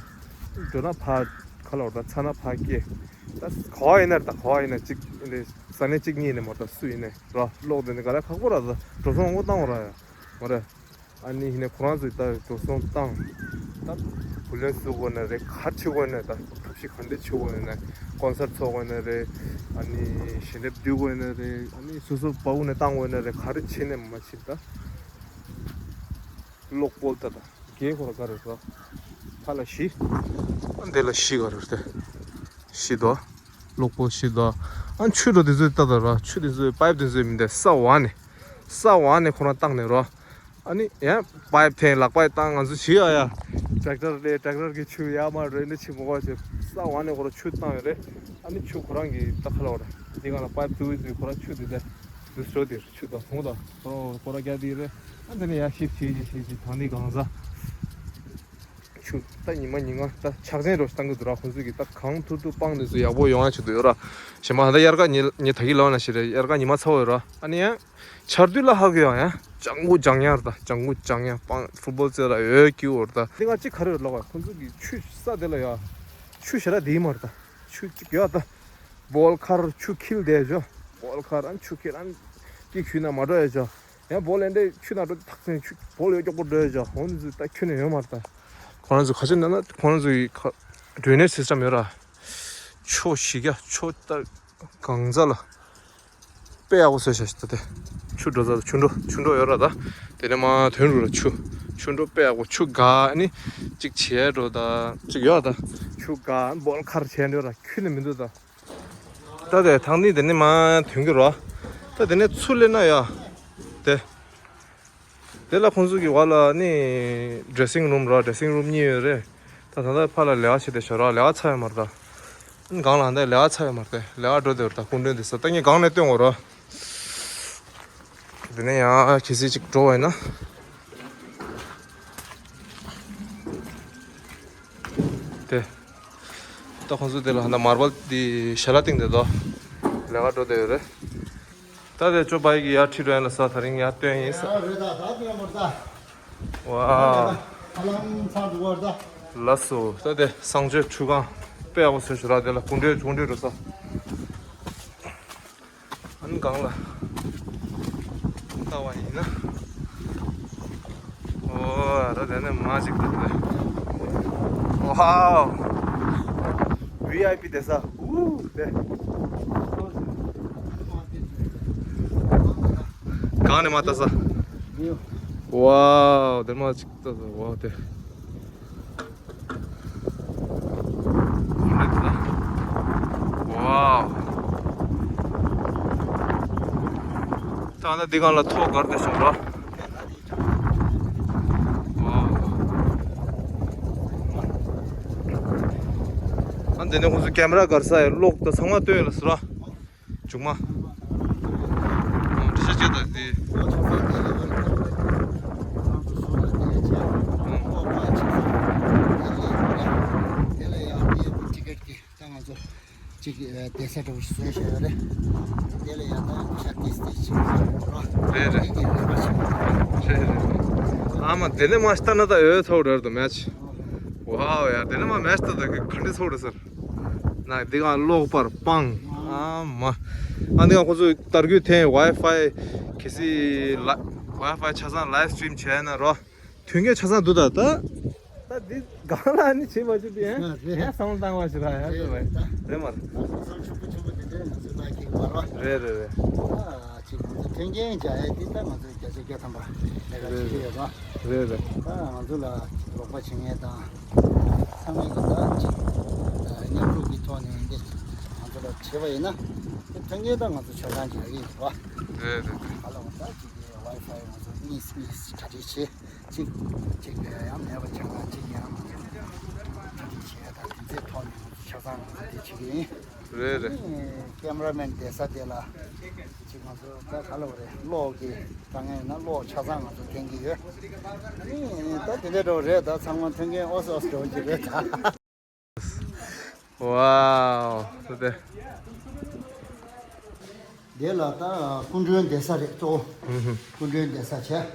འགྲོ་ན་ཕར་ཁ་ལོར་ད་ཚ་ན་ཕར་སྐྱེ། ད་ག་བ་ཡིན་ན་རེད་ད། ག་བ་ཡིན་ན་གཅིག་ཡིན་རེད། ས་གནས་གཅིག་གཉིས་ཡིན་ནས་མ་རེད་ད། སུ་ཡིན་ནས་ར་གློག་དེ་ནས་ག་རེ་ཁག་པོ་ར་ད། འགྲོ་སོང་དངུལ་བཏང་བ་ར་ཡ་མ་རེད། ཨ་ནི་ཡིན་ནས་ཁོ་རང་ཚོས་ད་འགྲོ་སོང་བཏང་། ད་བུ་ལོན་བསུ་དགོས་ན་རེད། ག་རེ་བྱེད་དགོས་ན་ད་ཐབས་ཤེས་ག་འདྲ་བྱེད་དགོས་ན། ཀོན་སར་ཊི་ཚོགས་དགོས་ན་རེད། ཨ་ནི་ཞལ་འདེབས་བསྡུ་དགོས་ན་རེད། ཨ་ནི་སོ་སོ་པ་ཝུ་ནས་བཏང་དགོས་ན་རེད། ག་རེ་བྱེད་ནས་མ་བྱེད་ད། གློག་པོལ་ད་ད། རྒྱལ་ཁོ་ར་ག་རེ་ར། ཐ་ལ་བཞི། ཨ་འདི་ལ་བཞི་ག་རེ་རེད། བཞི་དོ། གློག་པོལ་བཞི་དོ། ཨ་ཆུ་དོ་དེ་ཚོའི་ད་ད་ར། ཆུ་དེ་ཚོའི་པའིབ་དེ་ཚོའི་མི་འདའ་ས་བ་ནས། ས་བ་ནས་ཁོ་རང་བཏང་ནས་ར། ཨ་ནི་ཡང་པའིབ་འཐེན་ལག་པའི་བཏང་ང་ཚོ་བྱི་ཡ་ཡ། ཊེག་ཊར་ལས་ཊེག་ཊར་གི་ཆུ་ཡ་མ་རེད་ནི་ཆི་མོ་ག་ཆེ་ས་བ་ནས་ཁོ་ར་ཆུ་བཏང་ཡོད་རེད། ཨ་ནི་ཆུ་ཁོ་རང་གི་ད་ཁ་ལ་བ་ར། འདི་ག་ལ་པའིབ་བཙུགས་བཙུགས་ཁོ་ར་ཆུ་དེ་ད། དུ་སྤྲོ་དེ་ཆུ་དང་ཧོང་དང་ཁོ་ར་ཁོ་ར་རྒྱ་དེ་རེད། ཨ་འདི་ནས་ཡར་ཤིབ་བྱེད་ཅིག་བྱེད་ཅིག་ཐང་འདི་གང་ཟ། ཆུ་ད་ཉི་མ་ཉིན་གང་ད་ཆག་ཆེན་རོ་ཞིག་བཏང་གི་འདུག་ར། ཁོང་ཚོས་ཀྱི་ད་གང་ཐུབ་ཐུབ་སྤང་ནས་ཚུ་ཡག་པོ་ཡོང་ཡ་ཆེད་དུ་ཡོད་ར། ཞེ་མ་ཧ་ད་དབྱར་ཁ་ཉི་ཉི་ད་གི་ལོ་ན་ཞིག་རེད། དབྱར་ཁ་ཉི་མ་ཚ་བོ་ཡོད་ར། ཨ་ནི་ཡང་ཆར་དུས་ལ་ཧ་གི་ཡོང་ཡ། ལྗང་གུ་ལྗང་ཡ་ར། ད་ལྗང་གུ་ལྗང་ཡ་སྤང་ཕུཊ་བོལ་རྩེ་ལ་ཡོད་ཀྱི་འོ་ར། ད་འདི་ང་གཅིག་ག་རེ་ལོག་པ་ཁོང་ཚོས་ཀྱི་ཆུ་ས་དེ་ལ་ཡ་ཆུ་ཞེ་དྲག་དེ་མ་ར། ད་ཆུ་གཅིག་ཡོད་ད། བོལ་ཁར་ཆུ་འཁྱིལ་བསྡད་ཞོ། བོལ་ཁར་ཨན་ཆུ་འཁྱིལ་ཨན་ཀྱི་ཁྱུ་ན་མ་འགྲོ་ཡ་ཞོ། ཡང་བོལ་ལེན་དེ་ཆུ་ན་འགྲོ་ཐག་ཆེན་ཆུ་བོལ་ཡོད་ཀྱོག་པོ་འགྲོ་ཡ་ཞོ། ཧོན་ཟི་ད་ཁྱུ་ན་ཡོད་མ་ར། ད་ཁོང་ཚོ་ཁ་ཆེ་ན་ན་ཁོང་ཚོའི་ཁ་ཌྲེ་ནེཇ་སིས་ཊམ་ཡོད་ར། ཆུ་ཞིག་ཡ་ཆུ་ད་གང་ཚ་ལ་དཔེ་ཡག་པོ་བཟོས་ཤག་ད་དེ། ཆུ་འགྲོ་ས་ཆུ་འགྲོ་ཆུ་འགྲོ་ཡོད་ར། ད་དེ་ནས་མ་ཐོན་རུ་ར་ཆུ་ཆུ་འགྲོ་དཔེ་ཡག་པོ་ཆུ་ག་ནི་གཅིག་བྱས་འགྲོ་ད་གཅིག་ཡོད་ད། ཆུ་ག་བོལ་ཁར་བྱས་འགྲོ་ར་ཁྱུ་ན་མི་འདུག་ད། ད་དེ་ཐང་ནི་དེ་ནི་མ་ཐོན་གི་ར། ད་དེ་ནས་ཚུར་སླེབས་ན་ཡ། དེ། དེ་ལ་ཁོང་ཚོ་གི་བ་ལ་ནི་ཌྲེ་སིང་རུམ་ར་ཌྲེ་སིང་རུམ་གཉིས་ཡོད་རེད། ད་ད་ལྟ་ཕ་ལ་ལས་ཀ་བྱེད་དེ་ཤོར་ར། ལས་ཀ་ཚར་ཡོད་མ་རེད་ད། གང་ལ་འདི་ལས་ཀ་ཚར་ཡོད་མ་རེད་དེ། ལས་ཀ་འགྲོ་དེ་ར། ད་སྐུ་མགྲོན་དེ་ས་ད་ངས་གང་ནས་སྟོན་འོ་ར། དེ་ནས་ཡང་གལ་སྲིད་ཅིག་འགྲོ་བ་ཡིན་ན། དེ། ད་ཁོང་ཚོ་དེ་ལ་ཧ་ད་མར་བལ་དེ་ཞལ་ལག་སྟེང་དེ་དོ། ལས་ཀ་འགྲོ་དེ་ཡོད་རེད། ད་དེ་ཅོ་བའི་གི་ཡར་ཁྲིད་འགྲོ་ཡིན་ལ་ས་དེ་རིང་ཡར་སྟོན་ཡིན་ས། ཡ་རེད་ད་ད་སྟོན་མོ་ད། ཝའོ། ཧ་ལམ་ཚར་འགྲོ་བར་ད། ལགས་སོ། ད་དེ་གསང་སྤྱོད་ཆུ་ཁང་དཔེ་ཡག་པོ་བཟོས་ཤག་ར། དེ་ལ་སྐུ་མགྲོན་ཆུང་མགྲོན་འགྲོ་ས། ཨ་ནི་གང་ལ་ལྟ་བ་ཡིན་ན། ཨོ་ར་དེ་ནས་མ་ཅིག་འདུག་རེད། ཝའོ། ཝི་ཨའི་པི་བསྡད་ས། ཨུ་དེ། གང་ནས་མ་ལྟ་ས། ཝའོ་དེ་མ་ཅིག་ལྟ་ས། ཝའོ་དེ། ཝའོ། ད་ནི་འདི་སྒང་ལ་ཐོག་སྒར་དེ་བྱུང་ར། ཝའོ། ཨ་འདི་ནས་ཁོང་ཚོ་ཀེམ་ར་སྒར་ས་ཡི་གློག་དང་ཚང་མ་སྟོན་ཡོད་ལ་ཟེར་ར། མཇུག་མ། འདྲི་ཤ་བཅད་དང་དེ། ད་ང་ཚོ་གཅིག་བསྡད་ས་འདྲ་བོ་ཞིག་བཟོས་བཞག་ཡོད་རེད། དེ་ལ་ཡང་ད་ཤ་ཏིས་ཏིས་ཅིག་རོ། རེད་རེད། དེ་གི་ལས་ཀ་ཞིག་རེད་རེད། ཨ་མ་དེ་ནས་མ་ལྟ་ན་ད་ཡོད་ཚོགས་རེད་དོ་མེད། ཝའོ་ཡ་དེ་ནས་མ་མེད་ལྟ་ད་གི་ག་འདྲ་ཚོགས་རེད་ཟེར། ན་འདི་ག་གློག་པར་སྤང་། ཨ་མ། ཨ་འདི་ག་ཁོ་ཚོ་ཏར་གུ་ཐེན་ཝའི་ཕའི་གལ་སྲིད་ལ་ཝའི་ཕའི་ཆ་ཚང་ལའིབ་སི་ཊི་རིམ་བྱས་ན་རོ། དོན་གྱི་ཆ་ཚང་འདུག་ད་ད། ད་འདི་གང་ལ་ནི་བྱེད་མ་བྱེད་དེ་ཡང་ཡང་བསམ་བློ་བཏང་བ་ཞིག་ར་ཡང་ཟེར་བས་རེད་མ་རེད། བསམ་ཤུགས་པོ་ཆེན་པོ་དེ་འདྲའི་ང་ཚོ་ལ་ཁེགས་པ་རོ། རེད་རེད་རེད། ཨ་ཅིག་ང་ཚོ་མཐུན་རྐྱེན་སྦྱར་ཡས་འདི་ད་ང་ཚོ་བརྒྱ་ཆ་བརྒྱ་ཐམ་པ་ལས་ཀ་བྱེད་ཀྱི་ཡོད་རོ། རེད་རེད། ད་ང་ཚོ་ལ་རོགས་པ་བྱེད་མཁན་དང་ཚང་མས་ཀྱི་ད་ཅིག་མཉམ་རུབ་ཀྱི་ཐོག་ནས་འདི་ང་ཚོ་ལ་བྱེད་པ་ཡིན་ན་དེ་མཐུན་རྐྱེན་ད་ང་ཚོ་ཆ་ཚང་སྦྱར་གྱི་ཡོད་རོ། རེད་རེད་རེད། ཧ་ལམ་ད་ཅིག་གི་ཝའི་ཕའི་ང་ཚོ་གཉིས་གཉིས་གྲ་སྒྲིག་བྱེད། གཅིག་གཅིག་ཡང་མེད་པ་བྱ་ན་གཅིག་ཡང་གཅིག་བྱས་དང་དེ་ཚོའི་ཐོག་ནས་ཆ་ཚང་ང་ཚོ་དེ་བྱེད་ཀྱི་ཡིན། རེད་རེད། ཨ་ནི་ཀེམ་ར་མེན་བསྡད་ས་དེ་ལ་གཅིག་ང་ཚོ་ད་ག་ལ་བ་རེད། གློག་གི་དཀའ་ངལ་ན་གློག་ཆ་ཚང་ང་ཚོ་འཐེན་གྱི་ཡོད། ཨ་ནི་ད་དེ་འདྲ་འགྲོ་རེད། ད་ཚང་མ་མཐུན་རྐྱེན་ཨོ་སི་ཨོ་སི་འགྲོ་གི་རེད་ད། ཝའོ། ད་དེ། དེ་ལ་ད་སྐུ་མགྲོན་བསྡད་ས་རེད་གཙོ་བོ། ཧུམ་ཧུམ། སྐུ་མགྲོན་བསྡད་ས་བྱས།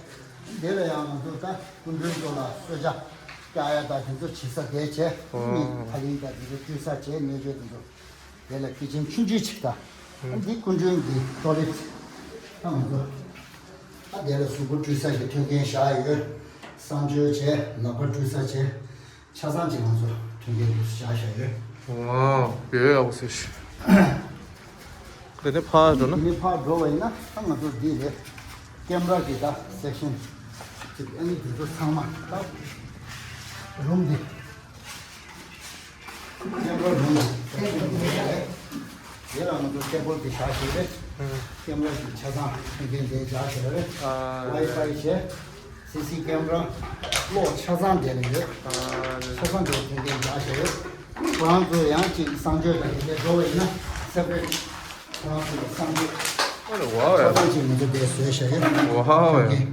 དེ་ལ་ཡང་ང་ཚོ་ད་སྐུ་མགྲོན་ཚོ་ལ་གསོལ་ཇ་བཀྲ་ཡ་ད་དེ་ཚོ་བྱེད་ས་དེ་བྱས། ཨོ། མི་ཕ་ལིང་ད་དེ་ཚོ་བཀྲུ་ས་བྱས། སྣོད་བཅུད་དེ་ཚོ། དེ་ལ་ཀི་ཆན་ཆུང་ཆུང་ཅིག་ད། ཧུམ། འདི་སྐུ་མགྲོན་གྱི་ཊོ་ལེཊ། ད་ང་ཚོ་ད་དེ་ལ་གཟུགས་པོ་བཀྲུ་ས་ཀྱི་མཐུན་རྐྱེན་བཞག་ཡོད། གསང་སྤྱོད་བྱས། ལག་པ་བཀྲུ་ས་བྱས། ཆ་ཚང་ཅིག་ང་ཚོ་མཐུན་རྐྱེན་འདུག་སེ་བཞག་བཞག་ཡོད། ཝའོ། ཡོད་ཡག་པོ་ཟེར་ཤག་དེ་ནས་ཕར་འགྲོ་ན། དེ་ནས་ཕར་འགྲོ་བ་ཡིན་ན་ད་ང་ཚོ་འདི་རེད། ཀེམ་ར་གི་ད་སེག་ཤན་ཅིག་ཨ་ནི་དེ་ཚོ་ཚང་མ་ད་རུམ་འདི་ཀེམ་ར་རུམ་འདི་སེག་ཤན་འདི་རེད། དེ་ལ་ང་ཚོ་ཊེ་བལ་དེ་བཞག་བཞག་རེད། ཀེམ་ར་གི་ཆ་ཚང་མཐུན་རྐྱེན་དེ་བཞག་བཞག་རེད། ཝའི་ཕའི་བྱས། སི་སི་ཀེམ་ར། གློག་ཆ་ཚང་དེ་ལ་ཡོད། ཆ་ཚང་དེ་མཐུན་རྐྱེན་བཞག་བཞག་ཡོད། ཁོ་རང་ཚོ་ཡང་ཅིག་གསང་སྤྱོད་དང་དེ་འདྲ་འགྲོ་བ་ཡིན་ན་སེ་པ་རེཊ་ཁོ་རང་ཚོ་ལ་གསང་སྤྱོད། ཨ་ལ་ཝའོ་ཡ། ཆ་ཚང་ཅིག་ང་ཚོ་དེ་བཟོས་བཞག་ཡོད། ཝའོ་ཡ། མཐུན་རྐྱེན།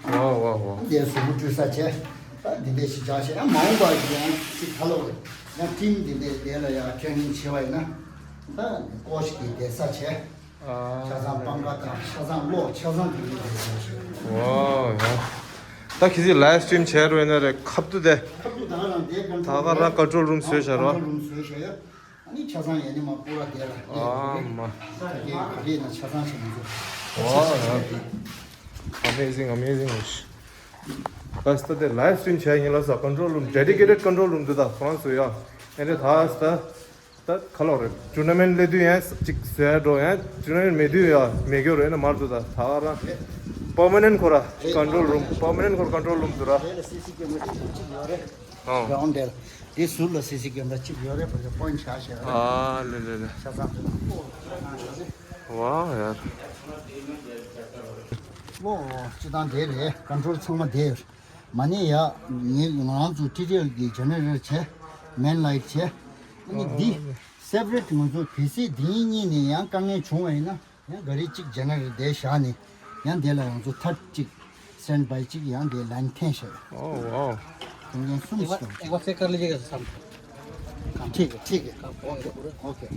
ཝའོ་ཝའོ་ཝའོ། དེ་གཟུགས་པོ་བཀྲུ་ས་བྱས། ད་ འདི་འདྲ་ཞིག་བྱ་ཞེས་ཡང་མ་འོངས་པར་ཡང་ཅིག་ཁ་ལོ་ཡང་ཊིམ་འདི་འདྲ་དེ་ལ་ཡང་ཊེ་ནིང་བྱས་པ་ཡིན་ན། ད་ཀོ་ཆ་གི་བསྡད་ས་བྱས། ཆ་ཚང་སྤང་ཁ་དང་ཆ་ཚང་གློག་ཆ་ཚང་གི་ཡིན་པའི་བཟོ་ཞིག་ཝའོ་ཡ། ད་ཁྱེད་ཀྱིས་ལའིབ་སི་ཊི་རིམ་བྱས་རོགས་ཡིན་ན་རེད། ཁབ་ཏུ་དེ། ཁབ་ཏུ་ད་ག་རང་དེ་ཀོན་ཊོལ་ད་ག་རང་ཀོན་ཊོལ་རུམ་བཟོས་བཞག་རོགས། ཀོན་ཊོལ་རུམ་བཟོས་བཞག་ཡ། ཨ་ནི་ཆ་ཚང་ཡ་ནི་མ་པོ་ར་དེ་ལ་ཨ་མ། ད་གའི་ག་རེ་ན་ཆ་ཚང་བྱེད་མི་ཐུབ། ཝའོ་ཡ། Amazing, amazing. Best, the live stream བྱས་ཡིན་ལ་ས་ཀོན་ཊོལ་རུམ། dedicated control room དུ་ད་ཁོང་ཚོ་ཡ། ཨེ་འདྲ་ད་ས་ད་ད་ག་ལོག་རེད། ཊུར་ན་མེན་ཊི་སླེབས་དུས་ཡང་གཅིག་བཟོས་འགྲོ་ཡང་ཊུར་ན་མེན་ཊི་མེད་དུས་ཡ་མེད་རྒྱུ་རེད་ན་མར་དུ་ད་ད་ག་རང་པར་མ་ནེན་ཊི་ཁོ་ར་ཀོན་ཊོལ་རུམ། པར་མ་ནེན་ཊི་ཁོ་ར་ཀོན་ཊོལ་རུམ་དུ་ར། དེ་ལ་སི་སི་ཀེ་མ་ར་གཅིག་གཅིག་ཡོད་རེད། ཨོ། གྲོང་དེ་ལ་དེ་ཟུར་ལ་སི་སི་ཀེ་མ་ར་གཅིག་ཡོད་རེད། བར་དུ་པོ་ཡིན་ཊི་བཞག་བཞག་ཡོད་རེད། ཨ་ལེ་ལེ་ལེ། ཆ་ཚང་དུ་ལོ་སྤྱི་བཏང་དེ་རེད། ཀོན་ཊོལ་ཚང་མ་དེ་ཡོད་རེད། མ་ནི་ཡ་ངས་ང་རང་ཚོ་ཊི་ཊི་ཨེལ་གི་ཇེ་ནེ་རེ་ཊར་བྱས། མེན་ལའིཊ་བྱས། ཨ་ནི་འདི་སེ་པ་རེཊ་ང་ཚོ་གལ་སྲིད་འདི་གཉིས་ནས་ཡང་དཀའ་ངལ་བྱུང་བ་ཡིན་ན་ཡང་ག་རེ་གཅིག་ཇེ་ནེ་རེ་ཊར་དེ་བཞག་ནས་ཡང་དེ་ལ་ང་ཚོ་ཐར་གཅིག་སེན་ཌི་བའི་གཅིག་ཡང་དེ་ལན་འཐེན་བྱས། ཨོ་ཝའོ། དོན་རྐྱེན་གསུམ་एक बार ཞིག་एक बार चेक कर लीजिएगा सर। ठीक है, ठीक है। ओके।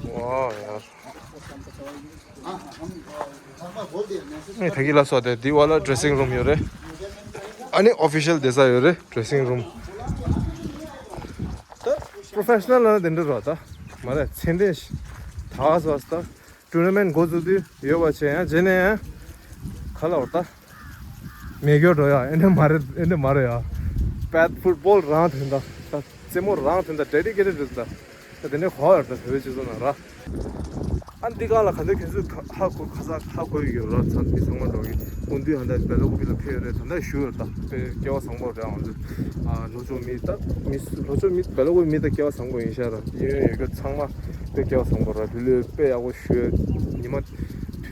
ཝའོ་ཡ། ངས་ད་གི་ལ་སོ་དེ་འདི་བ་ལ་ཌེ་སིང་རུམ་ཡོད་རེད། ཨ་ནི་ཨོ་ཕི་ཤལ་བསྡད་ས་ཡོད་རེད། ཌེ་སིང་རུམ། ད་པོ་རོ་ཕེ་ཤ་ནལ་ལ་དེ་འདྲ་རོ་ད་མ་རེད། ཚེ་འདས་ད་སོ་ད་ཊུར་ན་མེན་ཊི་འགོ་བཙུགས་དུས་ཡོད་པ་བྱས་ཡང་རྗེས་ནས་ཡང་ག་ལ་བར་ད། མེད་སྐྱོ་འགྲོ་ཡ། ཨེ་འདྲ་མ་རེད། ཨེ་འདྲ་མ་རེད་ཡ། པད་ཕུཊ་བོལ་རང་དོན་དང་ད་རྩེད་མོ་རང་དོན་དང་ཌེ་ཌི་ཀེ་ཊེཌ་རེད་ད། ད་དེ་ནས་གོ་ཡ་ད་བོད་སྤྱི་ཚོགས་ནང་ར། ཨ་འདི་གང་ལ་ག་འདྲ་ཁྱེད་ཚོས་ཧ་གོ་ཁ་ས་ཧ་གོ་ཡི་ཡོད་ར། ཚང་མི་ཚང་མ་འགྲོ་གི་སྐུ་མདུན་ཧ་ད་སྦེལ་ཀོབ་ལ་ཕེབས་ཡོད་རེད། ད་ལྟ་བཞུགས་ཡོད་ད། དཔེ་སྐལ་བ་བཟང་པོ་རེད། ང་ཚོ་ཨ་ལྷོ་ཕྱོགས་མི་ད་མི་ལྷོ་ཕྱོགས་མི་སྦེལ་ཀོབ་མི་ད་སྐལ་བ་བཟང་པོ་ཡིན་ཤག་ར། ཡོད་ཡོད་ཚང་མ་དཔེ་སྐལ་བ་བཟང་པོ་ར། ལྷོད་ལྷོད་དཔེ་ཡག་པོ་བཞུགས་ཡོད། ཉི་མ་དུས་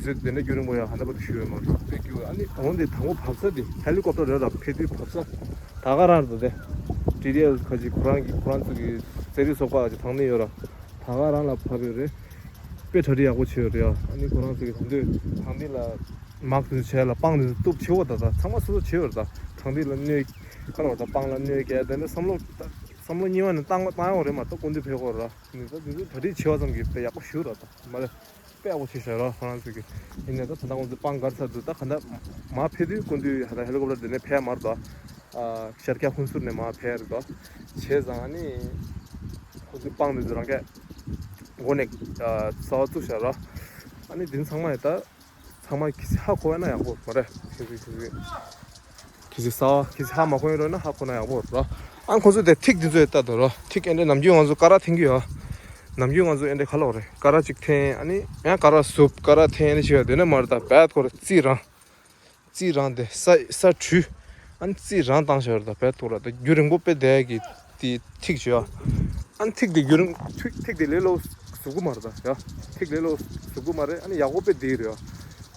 ཚོད་དེ་འདྲ་རྒྱུན་རིང་པོ་ཡང་ཧ་ད་པ་དུ་ཞུ་ཡོད་མ་རེད། དཔེ་སྐྱིད་པོ། ཨ་ནི་འོང་དེ་དང་པོ་བབས་ས་དེ་ཧེ་ལི་ཀོབ་ཊར་རེད་ལ། ཕེབས་དུས་བབས་ས་ད་ག་རང་རེད་དེ། ཊི་ཌི་ཨེལ་ཁ་ཅིག་ཁོ་རང་གི་ཁོ་རང་ཚོ་གི་རྩེད་རིགས་ཚོགས་པ་ཅིག་ཐང་ནས་ཡོད་ར། ད་ག་རང་ལ་བབས་ཡོད་རེད། དཔེ་གྲ་སྒྲིག་ཡག་པོ་བྱས་ཡོད་རེད་ཡ། ཨ་ནི་ཁོ་རང་ཚོ་གི་ད་འདོད་ཐང་འདི་ལ་མག་དུ་བྱས་ལ་སྤང་དུ་གཏུབ་བྱེད་འོ། ད་ད་ཚང་མ་སོ་སོ་བྱས་ཡོད་རེད། ད་ཐང་འདི་ལ་སྣོད་ཁ་ལ་བ་ད་སྤང་ལ་སྣོད་རྒྱག་དེ་འདྲ་བསམ་བློ་བསམ་བློ་གཉིས་པ་ནས་བཏང་བཏང་ཡོད་རེད་མ་གཏོགས་སྐུ་མདུན་ཕེབས་ཀྱི་ཡོད་རེད། ཨ་ནི་ད་དེ་ཚོ་གྲ་སྒྲིག་བྱས་པ་ཙམ་གྱིས་དཔེ་ཡག་པོ་ཞུ་ར། ད་མ་རེད། དཔེ་ཡག་པོ་བྱས་བཞག་ར། ཁོ་རང་ཚོ་གི་ཡིན་ནའི་ད་ད་ལྟ་ཁོང་ཚོ་སྤང་སྒར་ཚར་འདུག་ད་ག་ད་མར་ཕེབས་དུས་སྐུ་མདུན་ཧ་ད་ཧེ་ལི་ཀོབ་ཊར་འདི་ནས་ཕེབས་མ་རེད་དོ། ཨ་ཤར་རྒྱག་ཧུན་སུར་ནས་མར་ཕེབས་རེད་དོ། བྱས་ཙང་ཨ་ནི་ཁོང་ཚོའི་སྤང་འདི་ཚོ་རང་གས་འགོ་ནས་ཨ་གསར་པ་བཙུགས་བཞག་ར། ཨ་ནི་འདི་ཚང་མ་ཡིན་ད་ཚང་མ་གི་ཧ་གོ་བ་ན་ཡག་པོ་མ་རེད། ཁྱེད་ཚོས་ཁྱེད་ཚོས། གལ་སྲིད་གསར་པ་གལ་སྲིད་ཧ་མ་གོ་ཡོད་རེད་ན་ཧ་གོ་ན་ཡག་པོ་རེད། ཨ་ཁོ་ཚོས་དེ་ཐིག་འདི་ཚོ་ཡོད་ལྟ་དང་རོ། ཐིག་ཨེ་འདྲ་ནམ་རྒྱུན་ང་ཚོ་ཀ་ར་འཐེན་གྱི་ཡོད། ནམ་རྒྱུན་ང་ཚོ་ཨེ་འདྲ་ག་ལོག་རེད། ཀ་ར་ཅིག་འཐེན་ཨ་ནི་ཡང་ཀ་ར་སུབ་ཀ་ར་འཐེན་ཨེ་འདྲ་བྱེད་ཡོད། དེ་ནས་མ་རེད་ད་བད་ཐོ་རེད། རྩི་རང་རྩི་རང་དེ་ས་ས་བྲུས་ཨ་ནི་རྩི་རང་བཏང་བྱས་རེད་ད་བད་ཐོ་ར། ད་རྒྱུན་རིང་པོ་དཔེ་བསྡད་ཀྱི་དེ་ཐིག་བྱས་ཡོད། ཨ་ནི་ཐིག་དེ་རྒྱུན་རིང་ཐིག་ཐིག་དེ་ལས་ལོ་ཟུག་གི་མ་རེད་ད་ཡ། ཐིག་ལས་ལོ་ཟུག་གི་མ་རེད། ཨ་ནི་ཡག་པོ་དཔེ་བསྡད་རེད་ཡ།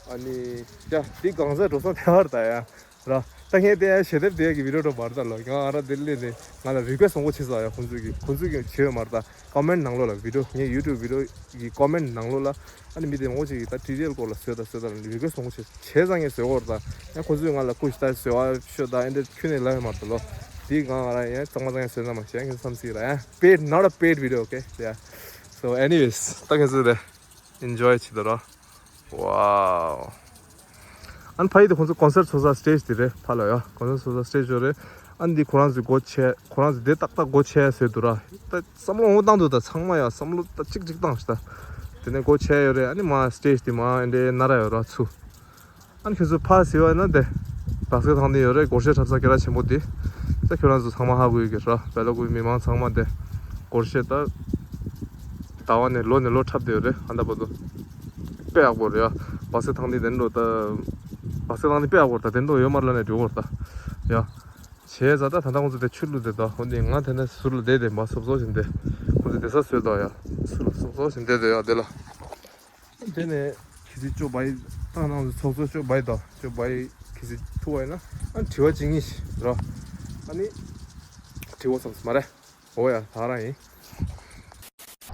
ཨ་ནི་ཡ་དེ་གང་ཟག་འགྲོ་སོང་དེ་བར་ད་ཡ། ར། ད་ངས་དེ་ཞེ་དེབ་དེ་གི་བི་ཌིའོ་འགྲོ་མ་རེད་ད་ལོ། ང་ཨ་ར་དེ་ལས་ནས་ང་ལ་རི་ཀུ་ཨེ་སི་མང་པོ་བྱས་སོང་ཡ། ཁོང་ཚོས་གི་ཁོང་ཚོས་གི་བྱས་ཡོད་མ་རེད་ད། ཀོ་མེན་ཊི་ནང་ལོགས་ལ་བི་ཌིའོ་ངའི་ཡུ་ཊུབ་བི་ཌིའོ་གི་ཀོ་མེན་ཊི་ནང་ལོགས་ལ་ཨ་ནི་མི་དེ་མང་པོ་ཅིག་གིས་ད་ཊི་ཌི་ཨེལ་སྐོར་ལ་བཟོས་ད་བཟོས་ད་ལ་རི་ཀུ་ཨེ་སི་མང་པོ་བྱས་བྱས་ཙང་ངས་བཟོས་ཡོད་རེད་ད། ཡང་ཁོང་ཚོས་ང་ལ་སྐུ་ཞིག་ད་བཟོས་པ་ཤོད་ད་ཨེ་འདྲ་ཁྱོན་ནས་ལབ་ཡོད་མ་རེད་ད་ལོ། དེ་ང་ང་ར་ཡང་གཙང་མ་གཙང་ཡང་བཟོས་ན་མ་ཤེས་ཡང་ཁྱོད་བསམ་སྲིད་ར་ཡ། Paid, not a paid video, okay? Yeah. So anyways, ད་ཁྱོད་ཚོས་དེ་ཨེན་ཇོའི་བྱེད་དོ་ར། ཝའོ། ཨ་ནི་ཕ་ཡི་དེ་ཁོང་ཚོ་ཀོན་སར་ཊི་ཚོགས་ས་སི་ཊེ་ཇི་དེ་རེད་ཕ་ལ་ཡ། ཀོན་སར་ཊི་ཚོགས་ས་སི་ཊེ་ཇི་ཡོད་རེད། ཨ་ནི་འདི་ཁོ་རང་ཚོས་སྒོ་ཕྱེ་ཁོ་རང་ཚོས་དེ་ཏག་ཏག་སྒོ་ཕྱེ་ཟེར་འདུག་ར། ད་བསམ་བློ་འོང་བཏང་འདུག་ད་ཚང་མ་ཡ་བསམ་བློ་ད་གཅིག་གཅིག་བཏང་ཞིག་ད། དེ་ནས་སྒོ་ཕྱེ་ཡོད་རེད། ཨ་ནི་མ་སི་ཊེ་ཇི་དེ་མ་ཨེ་འདྲའི་ན་ར་ཡོད་ར་ཚུ། ཨ་ནི་ཁྱོད་ཚོ་ཕར་གཟིགས་པ་ན་དེ་བག་སྐལ་ཐང་དེ་ཡོད་རེད། སྒོར་གཞས་འཁྲབ་ས་སྐད་གྲགས་ཆེན་པོ་དེ། ད་ཁྱོད་རང་ཚོ་ཚང་མ་ཧ་གོ་ཡོད་ཀྱི་ར། སྦེལ་ཀོབ་མི་མང་ཚང་མ་དེ་སྒོར་གཞས་ད། ཟླ་བ་ནས་ལོ་ནས་ལོ་འཁྲབ་བསྡད་ཡོད་རེད། ཨ་ད་བར་དུ་དཔེ་ཡག་པོ་རེད་ཡ། བག་སྐལ་ཐང་དེ་དེ་འགྲོ་ད། བག་སྐལ་ཐང་དེ་དཔེ་ཡག་པོ་རེད་ད། དེ་འགྲོ་ཡོད་མ་རེད་ལབ་ནས་འགྲོ་གི་རེད་ད་ཡ། བྱས་ཙང་ད་ད་ལྟ་ཁོང་ཚོ་དེ་ཆུ་བླུགས་བསྡད་ད། འོ་དེ་ང་དེ་ནས་ཟུར་ལ་བསྡད་དེ་མ་སོབ་སོབ་བཞིན་དེ་ཁོང་ཚོ་བསྡད་ས་བཟོས་ད་ཡ། ཟུར་ལ་སོབ་སོབ་བཞིན་བསྡད་དེ་ཡ་དེ་ལ། དེ་ནས་ཁྱེད་ཚོས་ཅོ་བའི་ཏང་ནང་ཚོགས་གཙོ་ཅོ་བའི་དང་ཅོ་བའི་ཁྱེད་ཚོས་ཐུག་པ་ཡིན་ན་ཨ་དྲི་བ་གཅིག་གཉིས་ཤིག་ར། ཨ་ནི་དྲི་བ་བསམ་སོང་མ་རེད། འོ་ཡ་ད་རང་ཡིན།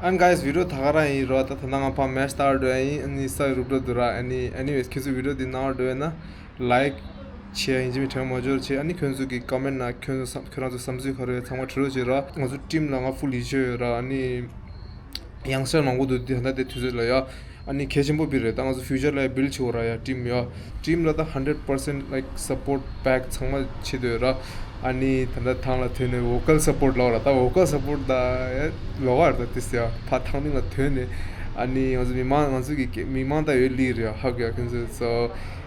And guys, video ད་ག་རང་ཡིན་རོ། ད་ད་ནང་ང་ཕ་མེ་སྟར་འགྲོ་ཡ་ཡིན། ཨ་ནི་ས་རུབ་འགྲོ་འདུག་ར། ཨ་ནི་anyways ཁྱེད་ཚོས་video འདི་ནང་འགྲོ་ཡ་ན་like ཆེ་ཡིན་གཅིག་མིན་གྲངས་མ་འབྱོར་ཆེ། ཨ་ནི་ཁྱོད་ཚོ་གི་ཀོ་མེན་ཊི་ནང་ཁྱོད་ཚོ་བསམ་ཁྱོད་རང་ཚོ་བསམ་ཚུལ་ག་རེ་ཡོད་ཚང་མ་བྲིས་རོགས་བྱེད་ར། ང་ཚོ་ཊིམ་ལ་ང་ཧྥུལ་ཡིད་ཆེས་ཡོད་ར། ཨ་ནི་ཡང་སར་མང་པོ་འདུག་དེ་ད་ལྟ་དེ་དུས་ཚོད་ལ་ཡ། ཨ་ནི་གལ་ཆེན་པོ་བིལ་རེད། ད་ང་ཚོ་ཕིའུ་ཅར་ལ་ཡ་བིལ་བྱེད་དགོས་ར་ཡ། ཊིམ་ཡ་ཊིམ་ལ་ད་hundred percent like support back ཚང་མ་བྱེད་འདོད་ར། ཨ་ནི་ད་ལྟ་ཐང་ལ་ཐོན་ནས་ཝོ་ཀལ་སཔོར་ཊི་ལབ་ར། ད་ཝོ་ཀལ་སཔོར་ཊི་ད་ཡ་ལོག་ར། ད་དེ་ཡ་ཕ་ཐང་སྟེང་ལ་ཐོན་ནས། ཨ་ནི་ང་ཚོ་མི་མང་ང་ཚོ་གི་མི་མང་ད་ཡོད་ལི་རེད་ཧ་གོ་ཡ་ཁྱོད་ཚོ། So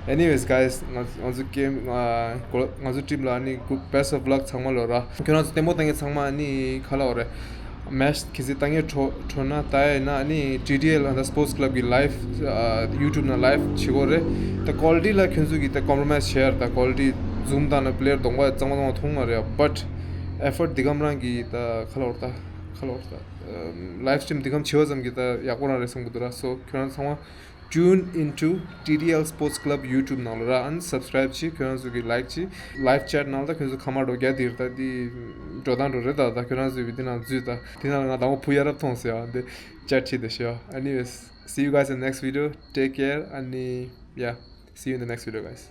anyways guys, ང་ང་ཚོ་ཀེམ་ང་ཚོ་ཊིམ་ལ་ཨ་ནི་good, best of luck ཚང་མ་ལོ་ར། ཁྱོད་རང་ཚོ་ལྟད་མོ་ལྟ་མཁན་ཚང་མ་ཨ་ནི་ག་ལབ་དགོས་རེད། མེཆ་གལ་སྲིད་ལྟ་མཁན་འགྲོ་འགྲོ་ན་ད་ཡིན་ན་ཨ་ནི་ཊི་ཌི་ཨེལ་ཨ་ད་སྤོར་ཊི་ཀླབ་གི་ལའིབ་ཡུ་ཊུབ་ནང་ལའིབ་བྱེད་དགོས་རེད། ད་ཀོ་ལི་ཊི་ལ་ཁྱོད་ཚོ་གི་ད་ཀོམ་པྲོ་མའིཛ་བྱེད་ཡ་རེད། ད་ཀོ་ལི་ཊི་ཛུམ་དང་ན་པི་ལེ་ཡར་གདོང་པ་གཙང་མ་གཙང་མ་མཐོང་མ་རེད། བཊ་ཨེ་ཕོརཊ་འདི་གམ་རང་གི་ད་ག་ལབ་དགོས་རེད། ད་ག་ལབ་དགོས་རེད། ད་ལའིབ་སི་ཊི་རིམ་འདི་གམ་བྱེད་པ་ཙམ་གྱིས་ད་ཡག་པོ་རང་རེད་བསམ་གི་འདུག་ར། So ཁྱོད་རང་ཚང་མ Tune into ཊི་ཌི་ཨེལ་སྤོར་ཊི་ཀླབ་ཡུ་ཊུབ་ནང་ལ་ར། ཨ་ནི་སབ་སི་ཀ་རེབ་བྱེད། ཁྱོད་རང་ཚོ་གི་ལའིག་བྱེད། ལའིབ་ཆེ་ཊི་ནང་ལ་ད་ཁྱོད་ཚོ་ཁ་མར་འགྲོ་རྒྱ་དེ་རེད། ད་དེ་འགྲོ་སྟངས་འགྲོ་རེད། ད་ད་ཁྱོད་རང་ཚོ་བི་དེ་ནང་འཛུལ། ད་དེ་ནང་ལ་ང་དང་པོ་བུ་ཡ་རབས་མཐོང་ཟེར་ཡ་འདི་ཆེ་ཊི་བྱེད་དེ་ཤི་ཡ། Anyways, see you guys in the next video. Take care. ཨ་ནི་yeah, see you in the next video, guys.